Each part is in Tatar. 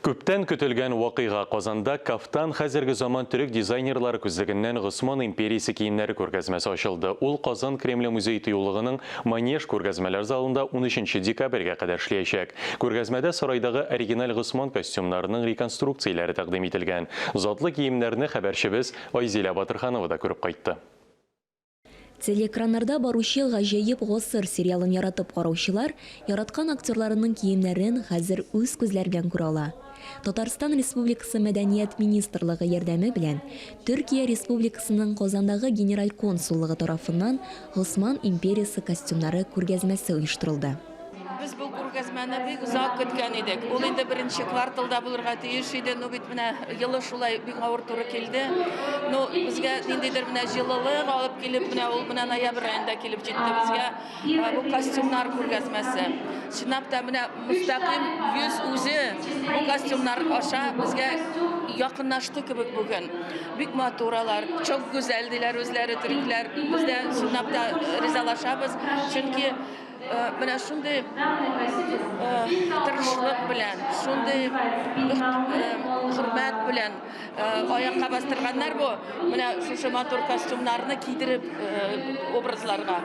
Күптән көтелгән вакыйга, Казанда Кафтан хәзерге заман төрек дизайнерлары күзлегеннән Госман империясе киемнәре күргәзмәсе ачылды. Ул Казан Кремле музей-тыюлыгының Манеж күргәзмәләр залында унөченче декабрьгә кадәр эшләячәк. Күргәзмәдә сарайдагы оригиналь Госман костюмнарының реконструкцияләре тәкъдим ителгән. Затлы киемнәрне хәбәрчебез Айзилә Батырханова да күреп кайтты. Телеэкраннарда баручы Гаҗәеп гасыр сериалын яратып караучылар яраткан актерларының киемнәрен хәзер үз күзләре белән күрә ала. Татарстан Республикасы Мәдәният министрлыгы ярдәме белән Төркия Республикасының Казандагы Генераль консуллыгы тарафыннан Госман империясе костюмнары күргәзмәсе оештырылды. Без бу күргәзмәне бик озак көткән идек. Ул инде беренче кварталда булырга тиеш иде. Ну бит менә елы шулай бик авыр туры килде. Ну безгә ниндидер менә җылылык алып килеп, менә ул менә ноябрь аенда килеп җитте безгә бу костюмнар күргәзмәсе. Чынлап та менә мөстәкыйм йөз үзе бу костюмнар аша безгә якынлашты кебек бүген. Бик матур алар, чок гүзәл диләр үзләре төрекләр. Без дә чынлап та ризалашабыз, чөнки Менә шундый тырышлык белән, шундый хөрмәт белән аякка бастырганнар бу менә шушы матур костюмнарны кидереп образларга.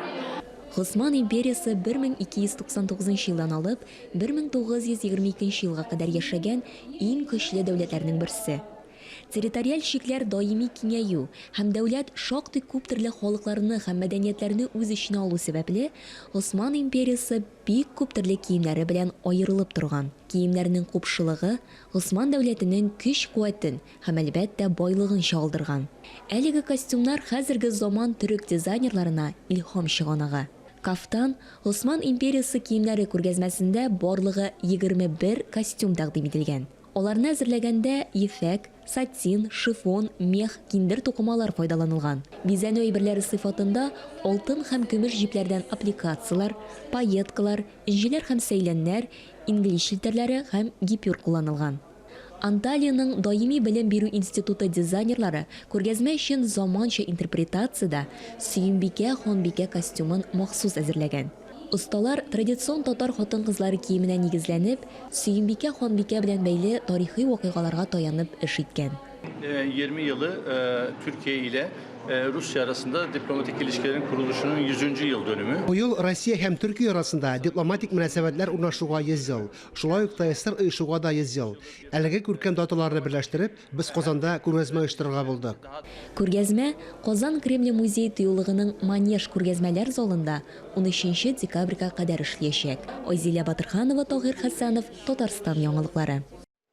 Госман империясе 1299 елдан алып 1922 елга кадәр яшәгән иң көчле дәүләтләрнең берсе. Территориаль чикләр даими киңәю һәм дәүләт шактый күп төрле халыкларны һәм мәдәниятләрне үз эченә алу сәбәпле, Госман империясе бик күп төрле киемнәре белән аерылып торган. Киемнәрнең купшылыгы Госман дәүләтенең көч-куәтен һәм, әлбәттә, байлыгын чагылдырган. Әлеге костюмнар хәзерге заман төрек дизайнерларына илһам чыганагы. Кафтан, Госман империясе киемнәре күргәзмәсендә барлыгы 21 костюм тәкъдим ителгән. Аларны әзерләгәндә ефәк, сатин, шифон, мех, киндер тукымалар файдаланылган. Бизәнү әйберләре сыйфатында алтын һәм көмеш җепләрдән аппликацияләр, пайеткалар, энҗеләр һәм сәйләннәр, инглиз челтәрләре һәм гипюр кулланылган. Анталиянең даими белем бирү институты дизайнерлары күргәзмә өчен заманча интерпретациядә Сөембикә ханбикә костюмын махсус әзерләгән. Осталар традицион татар хатын-кызлары киеменә нигезләнеп, Сөембикә ханбикә белән бәйле тарихи вакыйгаларга таянып эш иткән. 20 елы Төркия илә Русия арасында дипломатик илишкиләрнең корылышының 100 нче ел дөнеме. Быел Россия һәм Төркия арасында дипломатик мөнәсәбәтләр урнашуга 100 ел, шулай ук ТАССР оешуга да 100 ел. Әлеге күркәм даталарны берләштереп, Без Казанда күргәзмә оештырырга булдык. Күргәзмә Казан Кремле музей-тыюлыгының Манеж күргәзмәләр залында унөченче декабрьгә кадәр эшлиячәк. Айзилә Батырханова, Таһир Хәсәнов, Татарстан яңалыклары.